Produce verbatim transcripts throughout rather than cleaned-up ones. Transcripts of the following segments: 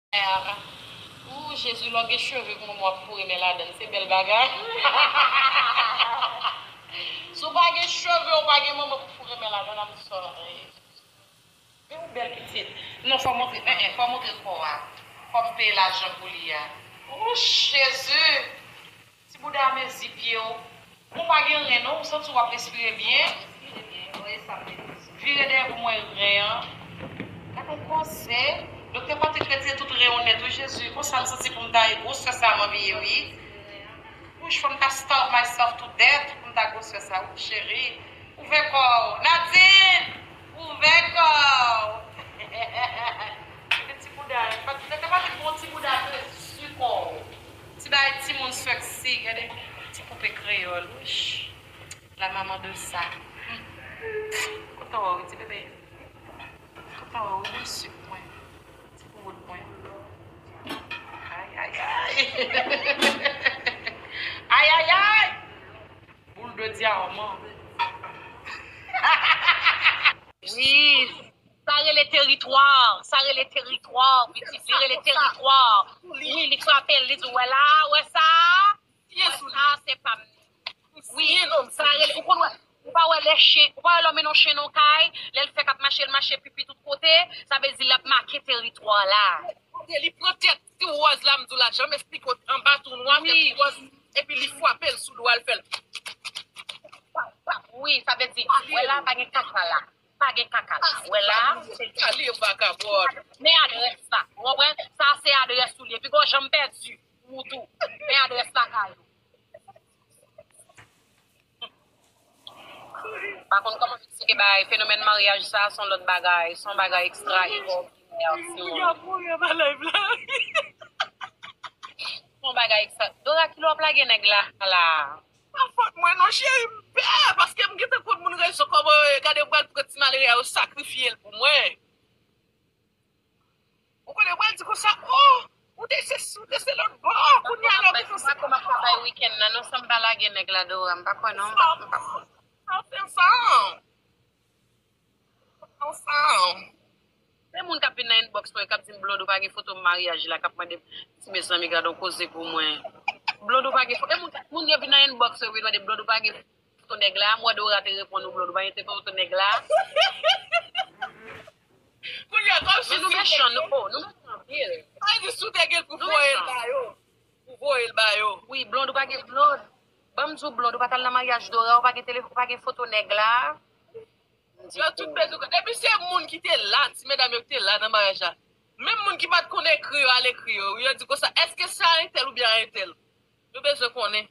Ou Jezi, lè w gen cheve pou manman w ap foure men ladann, se bèl bagay. Si w pa gen cheve, w pa gen manman pou foure men ladann, I'm sorry. Men ou bèl pitit. Non, fò montre, en, en, fò montre kò a. Fò m peye lajan pou li a. Ou Jezi! Ti bouda mezi pye w. Ou pa gen ren non, ou santi w ap respire byen. Vire dèyè pou m wè ren an. Gad yon koze. Doktè Patrick retire tout ren w nèt wi Jezi. Konsa m santi pou m ta ye gwosè sa m anvi ye wi. Wouch, fò m ta starve myself to death pou m ta gwosè sa wi cheri. Ouvè kò w. Nadine! Ouvè kò w. Gade ti bouda, doktè Patrick gon ti bouda mezi kò w. Ti bagay timoun sexy, gade ti poupe kreyòl, wouch. La maman de sa. Hmm. Kontan wè w wi, ti bebe. Kontan wè w wi, sik mwen. Ti poupout mwen. Ay, ay, ay. Ay, ay, ay. Boul de dyaman. Wi, sa rele teritwa. Sa rele teritwa, pitit. Li rele teritwa. Wi, li frape l, li di, "Wè la, wè sa? Wè sa, se pa m." Wi, sa rele, ou konn wè, ou pa wè lè chen, ou pa wè lè w mennen yon chen nan yon kay, lè l fèk ap mache, l mache pipi tout kote, sa vle di l ap make teritwa la. Kote li pran tèt ti wòz la, m di w la, janm esplike w, anba tou nwa, tèt ti wòz, epi li frape l sou dwa, l fè l. Wi, sa vle di, wè la, pa gen kaka la. Pa gen kaka la. Wè la, se kale vakabòn. Men adrès la. Ou konprann? Sa se adrès ou li. Epi gon janm pèdi. Ou tou. Men adrès lakay ou. Pa konn kòman m eksplike bagay. Fenomèn maryaj sa, se yon lòt bagay. Se yon bagay ekstra, ekstraòdinè, timoun. Se yon bagay ekstra. Dora, kilè w ap lage nèg la, la? Pa fòt mwen non, cheri, m pè, paske m gentan konn moun rezo kòman yo ye. Gade, m pral pran ti malere a, yo sakrifye l pou mwen. Ou konnen, m pral di konsa, "Oh, ou te se, ou te se lòt bò, kounye a la, ou te se lòt bò." Mwen kòman travay wikenn nan, non, san m pa lage nèg la, Dora, m pa kwè, non, m pa, m pa. Sa fè sa. Ansanm. Gen moun k ap vin nan inbox mwen, k ap di m, "Blonde, ou pa gen foto maryaj la," k ap mande m, "Ti mezanmi, gad on koze pou mwen." Blonde, ou pa gen foto. Gen moun, moun yo vin nan inbox yo, vin mande m, "Blonde, ou pa gen foto nèg la?" M wè Dora te reponn ou, "Blonde, ou pa gen foto nèg la?" Kounye a, kòm si nou mechan, nou, oh, nou mechan anpil. Sa vle di, si w te gen l pou voye l ba yo, pou voye l ba yo. Wi, Blonde, ou pa gen, Blonde. Ban m di w, Blonde, ou pa t al nan maryaj Dora, ou pa gen telefòn, ou pa gen foto nèg la. Yo tout pèdi kò. Depi se moun ki te la, ti medam yo ki te la nan maryaj la. Menm moun ki pa t konn ekri yo, al ekri yo. Yo di konsa, "Èske se a entèl oubyen a entèl?" Yo bezwen konnen.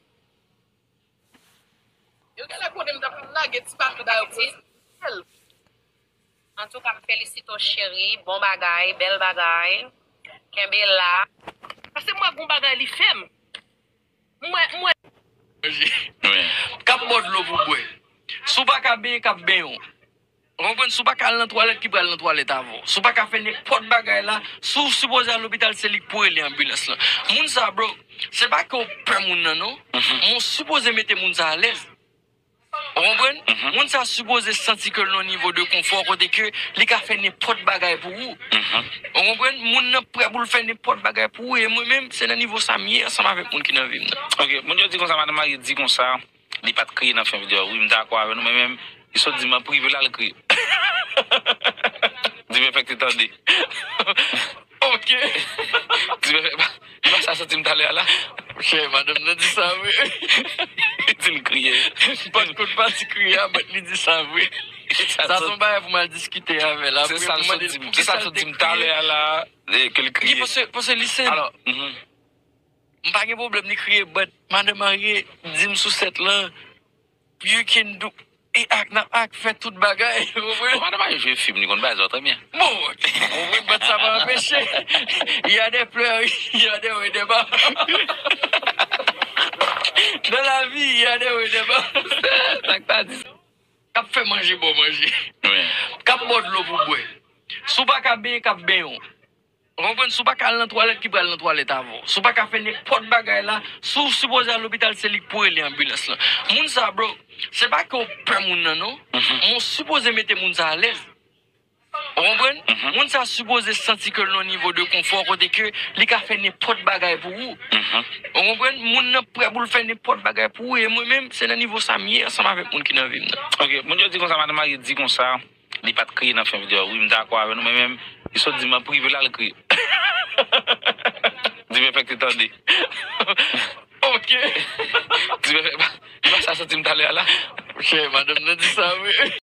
Yo genlè konnen m t ap lage ti papye ba yo pou yo. Antouka, m felisite w, cheri. Bon bagay, bèl bagay. Kenbe la. Paske m wè gon bagay li fè m. M wè, m wè. K ap ba w dlo pou w bwè. Si w pa ka benyen, k ap benyen w. Ou konprann? Si w pa ka al nan twalèt, ki pral nan twalèt avè w. Si w pa ka fè nenpòt bagay la, si w sipoze al lopital, se li k pou rele anbilans lan. Moun sa, bro, se pa ke w pè moun nan, non. Men w sipoze mete moun sa alèz. Ou konprann? Moun sa sipoze santi ke l nan yon nivo de konfò kote ke li ka fè nenpòt bagay pou ou. Ou konprann? Moun nan prè pou l fè nenpòt bagay pou ou. E mwen menm, se nan nivo sa m ye ansanm avèk moun ki nan vi m nan. Ok, moun yo di konsa, madan Marie di konsa, li pa t kriye nan fen videyo a. Wi, m dakò avè nou, men menm, li sot di m an prive l al kriye. Di m efèk te tande. Ok. Di m efèk, e pa sa soti m talè a la. Monchè, madanm nan di sa vre. Li di l kriye. M pa t konn pati kriye a, but li di sa vre. Sa se yon bagay pou m al diskite avè l. Se sa l sot di m, se sa l sot di m talè a la, ke l kriye. Paske, paske li se. Alò, m pa gen pwoblèm li kriye, but madanm Marie di m sou sèt lan, you can do, e ak, n ap ak, fè tout bagay, ou konprann? Bon, madanm Marie jwe fim, li konn bagay sa trè byen. Bon, ou konprann, but sa pa anpeche. Il y a des pleurs, il y a des hauts et des bas. Dans la vie, il y a des hauts et des bas. Sa k pa di sa. K ap fè manje ba w manje. K ap ba w dlo pou w bwè. Si w pa ka benyen, k ap benyen w. Ou konprann? Si w pa ka al nan twalèt, ki pral nan twalèt avè w. Si w pa ka fè nenpòt bagay la, si w sipoze al lopital, se li k pou rele anbilans lan. Moun sa, bro, se pa ke w pè moun nan, non. Men w sipoze mete moun sa alèz. Ou konprann? Moun sa sipoze santi ke l nan nivo de konfò kote ke li ka fè nenpòt bagay pou ou. Ou konprann? Moun nan prè pou l fè nenpòt bagay pou ou. E mwen menm, se nan nivo sa m ye ansanm avèk moun ki nan vi m nan. Ok, moun yo di konsa, madan Marie di konsa, li pa t kriye nan fen videyo a. Wi, m dakò avè nou, men menm, li sot di m an prive la, l kriye. Di Perfect te tande. Ok. Di Perfect, pa, li pa sa santi m talè a la. Ok, madanm nan di sa, wi.